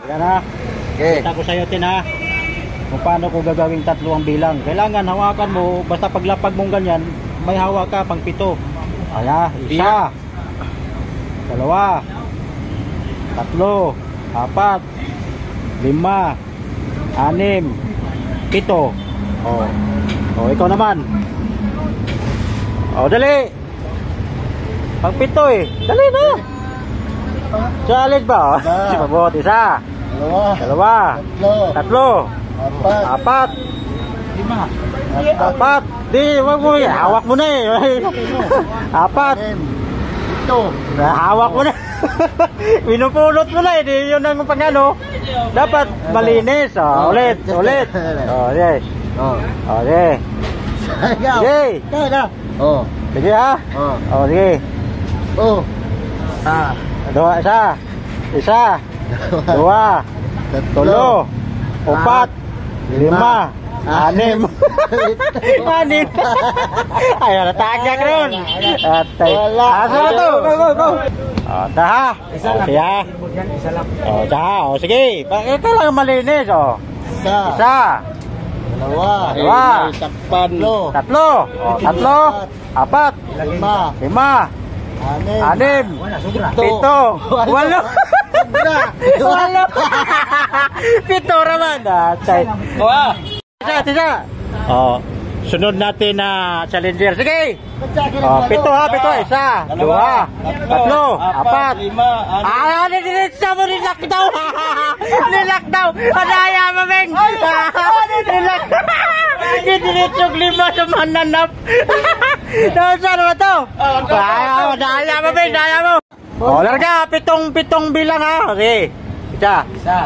Yan ha. Okay. Kita ko sa'yo, Tin, ha. Kung paano ko gagawing tatlo ang bilang. Kailangan hawakan mo, basta paglapag mong ganyan, may hawak ka pang pito. Ayan, isa. Dalawa. Tatlo. Apat. Lima. Anim. Pito. Oh. Oh, ikaw naman. Oh, dali. Pang pito eh. Dali na. Challenge ba? Oh? Isa. Si Mabuti. Isa. Dalawa. Dalawa. Tatlo. Tatlo. Apat. Apat. Lima. Apat. Di, wag mo. Hawak mo na eh. Apat. Anim. Pito. Hawak mo na. Pinupulot mo na eh. Di, yun ang pang ano. Dapat malinis. Oh, ulit, ulit. Oh, sige. Oh. Oh, sige. Ikaw. Sige. Ikaw na. Oh. Sige ha. Oh. Oh, sige. Oh. Ah. Dua, isa. Isa. Dua. Tatlo. Tulo. Upat. Lima. Anim. Anim. Ay, natagyak ron. Atay. Wala. Asa na to? Go, go, go. Oh, taha. Isa Oh, lang. siya. Isa lang. Oh, taha. Oh, sige. Ito lang ang malinis, oh. Isa. Isa. Dalawa. Dalawa. Takpan. Tatlo. Tatlo. Oh, tatlo. Apat. Lima. Lima. Anim. Anim. Pito. Pito. Walo. Sobra. Walo. Pito raman. Atay. Isa, isa. Oh, sunod natin na challenger. Sige. Oh, pito ha, pito. Isa, dua, tatlo, apat. Lima, anim. Ah, nidiretsa mo, nilakdaw. Nilakdaw. Anaya mo, Meng. Nilak. Didiretsong lima sa mananap. Nasa na ba to? Ah, daya mo, Meng, daya mo. Oh, larga, pitong pitong bilang ha. Sige. Isa, Isa.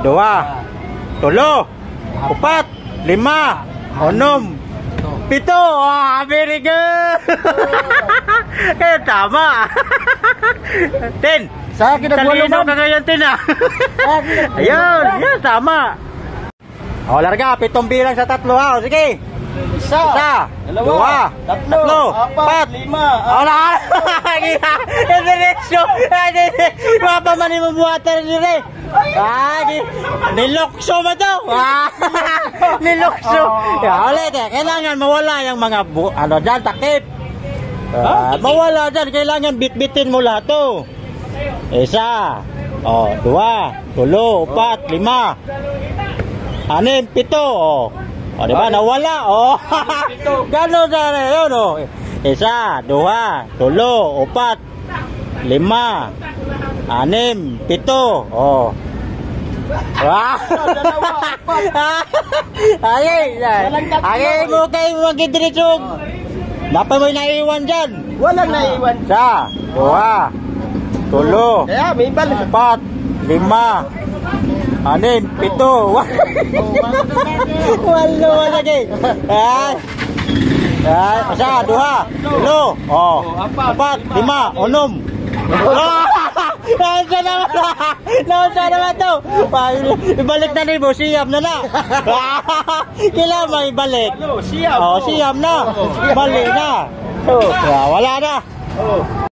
dua, tulo, upat, lima, onom, pito. Ah, very good. Kaya tama. Ten. Sa akin nagwalo Talino man. ka ngayon, Tin, ah. Ayun, yan, tama. O, larga, pitong bilang sa tatlo, ha. O, sige. Isa. Isa, Dalawa, dua, tatlo, tatlo, apat, apat, lima, Wala! Diretso! Mapa man yung buhatan ni Ray. Ah, nilokso ba to? Ah, nilokso. Ya, ulit eh. Kailangan mawala yung mga ano dyan, takip. Ah, mawala dyan. Kailangan bitbitin mo lahat to. Isa, oh, dua, tulo, upat, lima, anim, pito, oh. Oh, di ba? Nawala, oh. Ganon na yun, oh. Isa, dua, tulo, upat, lima, anim, pito, oh. Wah! Ay, ay, mo kayo magdidiretsong. Dapat mo naiwan dyan. Walang naiwan. Isa, dua, tulo, Kaya may balik. apat, lima, anim, pito, walo, walo, lagi. Ay, ay, isa, duha, tulo, oh, apat, lima, unom. Ah! Nasa naman, nasa naman to. Ibalik na ni mo, siyam na na. Kailangan maibalik. Ano, siyam. Oh, siyam na. Balik na. Oh. Wala na. Oh.